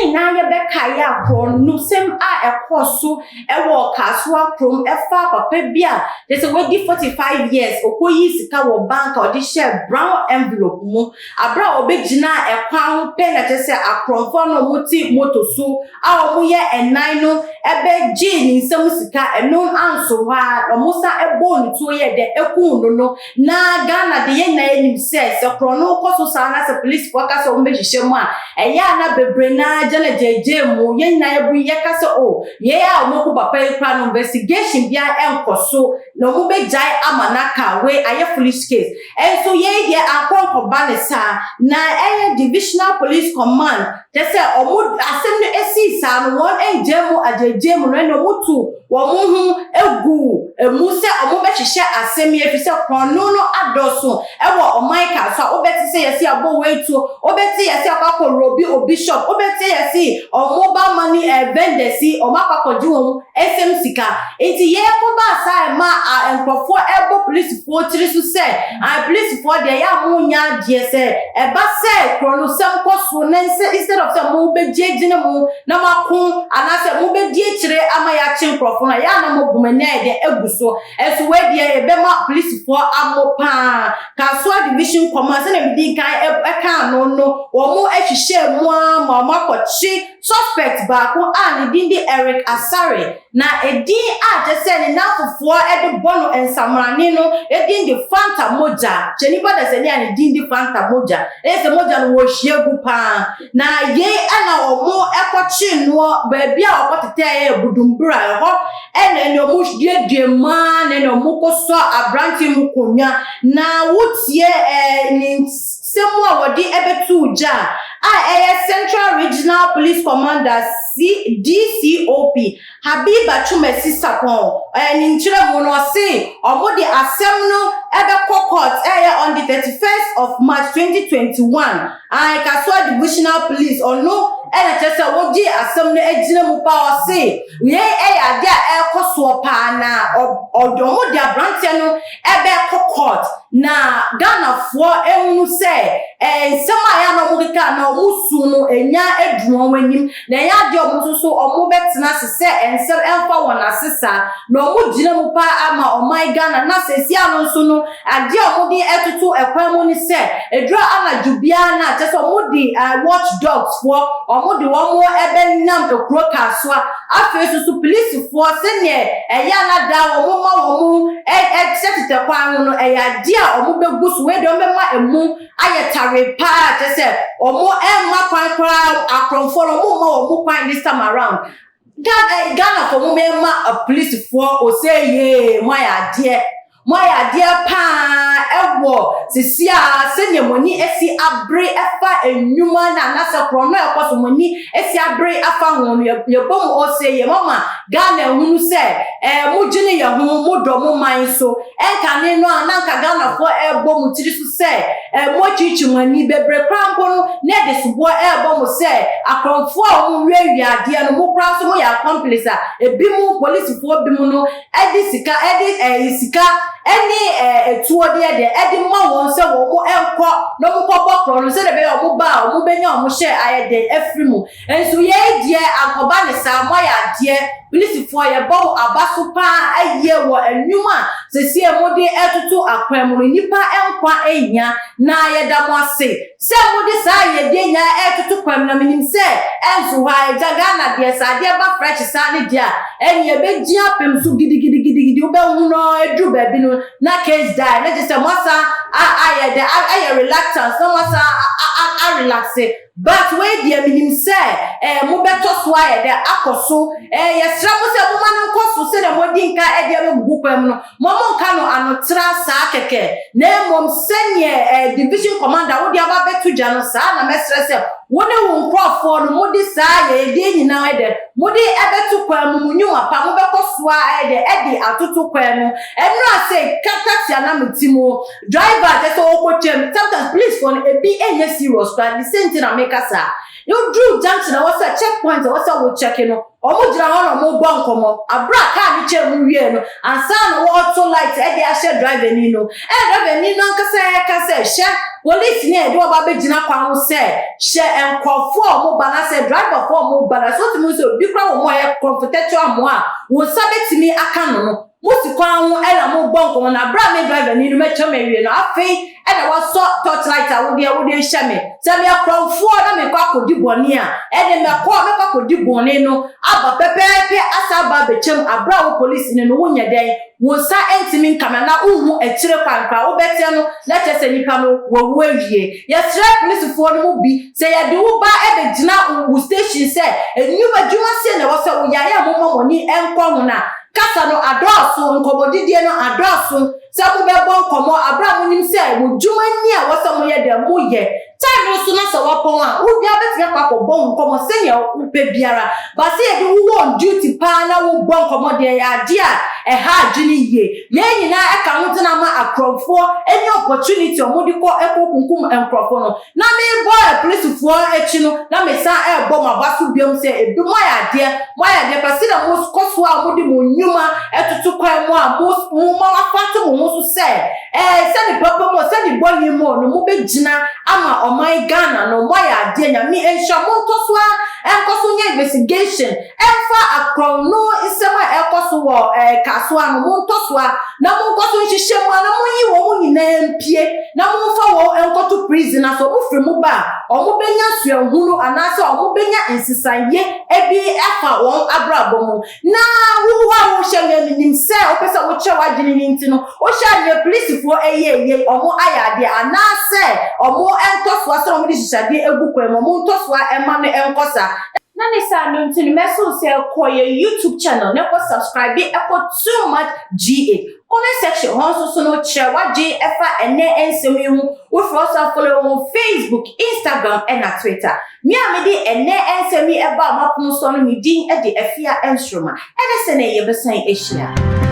Nyinaa yɛbɛkae a korɔnosɛm a ɛkɔɔ so ɛwɔ Kasoa kurom ɛfa papa bi a kyerɛ sɛ wadi 45 years, ɔkɔyii sika wɔ bank a ɔde hyɛɛ brown envelope mu. Abere a ɔbɛgyina ɛkwan ho pɛ na kyerɛ sɛ akorɔmfoɔ no a wɔte moto so a wɔyɛ ɛnan no ɛbɛgyee ne nsam sika. Ɛno anso hɔ a, wɔn sa ɛbɔɔ ne tuo yɛ dɛ ɛkuu no. Na Ghana de, yɛn nyinaa yɛnim sɛ korɔno kɔ so saa na sɛ polisifoɔ ka sɛ wɔn bɛhyehyɛ mu a, ɛyɛ a na bebree naa gya na gyegye mu. Yɛn nyinaa yɛbu yɛka sɛ o, yɛn a wɔn ko papa yi kora no, investigation biara ɛnkɔ so na wɔn bɛgyae ama n'aka. Wei ayɛ foolish case. Ɛnso yɛn deɛ, akɔ nkɔba ne saa na ɛyɛ Divisional Police Command kyɛ sɛ wɔn asɛm no esi saa no, wɔn ngya mu agyegye mu no, ɛna wɔn tu wɔn ho egu emu sɛ wɔn bɛhyehyɛ asɛm yi, efi sɛ korɔno no adɔso ɛwɔ ɔman ka so a wobɛte sɛ yɛsi abɔ wɔ etuo, wobɛte yɛsi akɔ akɔ rob obi shop, wobɛte yɛsi mobile money vendors yi, ɔmo akɔ akɔgye wɔn nsɛm sika. Nti yɛkɔ ba saa, ɛma a nkurɔfoɔ ɛbɔ polisifoɔ tiri so sɛ a polisifoɔ deɛ, yɛ a mo nya adeɛ sɛ ɛba sɛ korɔnosɛm kɔ so na nsɛ instead of sɛ mo bɛgyinagyina mu na mo ako anaasɛ mo bɛdi akyire ama yɛakye nkurɔfoɔ no, yɛ a na mo bu mo ani ayɛ dɛ egu so. Ɛso wei deɛ, yɛbɛma polisifoɔ amo paa. Kasoa Division Command, sɛdeɛ medi nkan ɛka ano no, wɔn ahyehyɛ mu ama wɔn akɔkye suspect baako a ne din de Eric Asare, na edin a kyerɛ sɛ ne nanfofoɔ de bɔ no nsamrane no edin de Fanta Mogya. Kyɛ nipa da sɛ ne a ne din de Fanta Mogya, ɛyɛ sɛ mogya no wɔhyia gu paa. Na yei ɛna wɔn ɛkɔkye noɔ baabi a wɔkɔtetɛ yɛ Budumbura ɛhɔ, ɛna wɔn duadua mmaa na ɛna wɔn kɔsɔ aberanteɛ mu konwa. Na wotie ne nsɛm a wɔde ɛbɛto gya a ɛyɛ Central Regional Police Commander C DCOP Habiba Twumasi Sapɔn ne nkyerɛ mu no, ɔse ɔmo de asɛm no ɛbɛkɔ court ɛyɛ on the 31st of March 2021. Kasoa Divisional Police, ɔno ɛna kyerɛ sɛ wogye asɛm no agyina mu paa. Ɔse yei ɛyɛ ade a ɛrekɔ soɔ paa na ɔde ɔmo de aberanteɛ no ɛbɛkɔ court na Ghanafoɔ ehunu sɛ nsɛm a yɛa na ɔmo keka na ɔmo su no enya edu wɔn anim, na ɛyɛ adeɛ ɔmo nso so ɔmo bɛtena ase sɛ nsɛm ɛmfa wɔn ase saa na ɔmo gyina mu paa ama ɔman Ghana. Na sɛsi ano nso no, adeɛ a ɔmo de ɛtoto ɛkwan mu ne sɛ edura anadwo biara na kyerɛ sɛ ɔmo de watch dogs foɔ, ɔmo de wɔn ɛbɛnam ekuro Kasoa. Afei nso so, polisifoɔ, sɛneɛ ɛyɛ anada wɔn ma wɔn ɛ ɛkyɛ tetɛ kwan ho no, ɛyɛ adeɛ a wɔn bɛgu so. Wei deɛ, wɔn bɛma emu ayɛ tare paa, kyerɛ sɛ wɔn ɛmma kwan koraa. Akorɔmfoɔ no, wɔn mma wɔn kwan this time around. Ghana fo, mo mɛma apolisifoɔ ose yee, mo ayɛ adeɛ, mo ayɛ adeɛ paa ɛwɔ sisi a sɛnea mo ani esi abere ɛfa enyuma na anasɛ korɔ no ɛkɔ so, mo ani esi abere afa ho no, yɛbɔ mo ose yɛ mo ma Ghana ehunu sɛ mo gyene yɛn ho, mo dɔ mo man so. Ɛnkane no a na nka Ghanafoɔ ɛbɔ mo tiri so sɛ mo akyirikyiri mo ani bebree koraa mpo no, na ɛde soboɔ ɛrebɔ mo sɛ akorɔmfoɔ a wɔn wiawia adeɛ no, mo koraa nso mo yɛ accomplice, a ebi mu polisifoɔ bi mu no ɛde sika, ɛde sika ɛne etuo deɛ ɛde ma wɔn sɛ wɔn ɛnkɔ na wɔn kɔ bɔ korɔ no, sɛdeɛ ɛbɛyɛ wɔn ba a wɔn bɛnya wɔn hyɛ ayɛ den afiri mu. Nso yɛn deɛ, ankɔba ne saa. Mo ayɛ adeɛ, polisifoɔ, yɛbɔ mo aba so paa ayie wɔ enwuma a sɛsie mo de ɛtoto akwan mu no. Nipa nkwa ehia na yɛda mo ase sɛ mo de saa ayɛdeɛ nyinaa ɛtoto kwan mu. Na menim sɛ ɛnso hɔ a ɛgya Ghana deɛ, sɛ adeɛ ba fresh saa ne deɛ a, ɛne yɛbɛgyina apem so gidigidigidigidi. Wobɛhu no, eduru baabi no na case die, na kyerɛ sɛ mo asa ayɛ dɛ ayɛ reluctance na mo asa a relax. But wei deɛ, menim sɛ mobɛtɔ so ayɛ dɛ akɔ so. Yɛsrɛ mo sɛ moma no nkɔ so sɛdeɛ modi nka ɛde abɛgugu kwan mu no. Mo nka no anotra saa kɛkɛ, na mmom sɛneɛ division commander wode aba bɛto gya no saa na mɛsrɛ sɛ wo ne wo nkurɔfoɔ no mode saa yɛyɛdeɛ nyinaa ɛdɛ mode ɛbɛto kwan mu. Mo nnwuma pa mobɛkɔ so a ɛyɛ dɛ ɛde atoto kwan mu. Ɛno a sɛ taxi anam ti mu driver kyɛ sɛ ɔkɔ twam, sometimes police foɔ no ebi ɛnyɛ serious koraa. The same thing na meka saa. Woduru junction a ɛwɔ sɛ check point a ɛwɔ sɛ wo check no, wɔn gyina hɔ na wɔn bɔ nkɔmɔ. Abere a kaa no kyɛn mu wie no, ansa na wɔreto light ɛde ahyɛ driver ni no. Ɛna driver ni no ankasa ɛka sɛ, hyɛ police ni a yɛde wɔba abɛgyina kwan ho sɛ hyɛ nkurɔfoɔ a wɔn ba na sɛ driverfoɔ a wɔn ba na sɛ wotumi sɛ obi kura wɔn a ɔyɛ kɔmfotɛkyɛ amoa a wɔn nsa bɛtumi aka no, mo si kwan ho ɛna mo bɔ nkɔmɔ. Na abere a me driver ni no mɛtwa me awie no, afei ɛna wasɔ torchlight a wode hyɛ me sɛ meyɛ korɔmfoɔ na mekɔ akɔdi bɔne a, ɛde mɛkɔ akɔdi bɔne no aba pɛpɛɛpɛ asa aba abɛkyɛm. Abere a wo polisi no wonyɛ dɛn, wo nsa ntumi nkama na wohu akyire kwan koraa wobɛteɛ no na kyerɛ sɛ nipa no wawu awie. Yɛsrɛ polisifoɔ no mu bi sɛ yɛde wo ba ɛbɛgyina wo station sɛ enwuma adwuma sie na ɛwɔ sɛ woyɛ ayɛ a, moma mo ani nkɔ ho na kasa no adɔɔso, nkɔmmɔdidie no adɔɔso sɛ mobɛbɔ nkɔmmɔ abere a monim sɛ mo dwuma ni a ɛwɔ sɛ moyɛ dɛ moyɛ time no so. Na sɛ wɔpɔn a, wowia bɛtumi akɔ akɔbɔ wo nkɔmmɔ sɛnea wopɛ biara ba sɛ yɛde wowɔ on duty paa na wobɔ nkɔmmɔ deɛ, yɛ adeɛ a ɛha adwene yie. Yɛn nyinaa ɛka ho tena ma akorɔmfoɔ any opportunity a wɔde kɔ ɛkɔ kunkum nkurɔfoɔ no. Na mebɔ apolisifoɔ akyi no, na mesan ɛrebɔ mo aba so biom sɛ ebi mo ayɛ adeɛ, mo ayɛ adeɛ pa sɛ na mo kɔ so a mode mo nnwuma ɛtoto kwan mu a mo ma wafa to mo ho so sɛ sɛne papa mu, sɛne bɔne mu no, mo bɛgyina ama ɔman Ghana no. Mo ayɛ adeɛ, Nyame nhyira mo. Ntɔ so a ɛnkɔ so nyɛ investigation ɛmfa akorɔno nsɛm a ɛkɔ so wɔ Kasoa no. Mo ntɔ so a na monkɔ so nhyehyɛ mu a na monyi wɔn mo nyinaa mpie na momfa wɔn nkɔto prison, na sɛ ɔmo firi mu ba a, ɔmo bɛnya suahunu anaasɛ ɔmo bɛnya nsesaeɛ ebi ɛfa wɔn abrabɔ mu. Na wo a wohyɛ me, menim sɛ wopɛ sɛ wokyerɛ w'adwene no, nti no wohyɛ adeɛ polisifoɔ ɛyɛ yie, ɔmo ayɛ adeɛ anaasɛ ɔmo ntɔ soa sɛ ɔmo de hyehyɛdeɛ egu kwan mu, ɔmo ntɔ soa ɛma no ɛnkɔ saa. Na ne saa no nti no, mɛso sɛ kɔ yɛ YouTube channel na kɔ subscribe ɛkɔ Too Much GA. Comment section hɔ nso so no, kyerɛ w'adwene ɛfa ɛnɛ nsɛm yi ho. Wofrɛ so follow wɔn Facebook, Instagram ɛna Twitter. Me a mede ɛnɛ nsɛm yi ɛba a mapono so no, me din de Afia Nsoroma. Ɛne sɛ ne yɛbɛsan ahyia.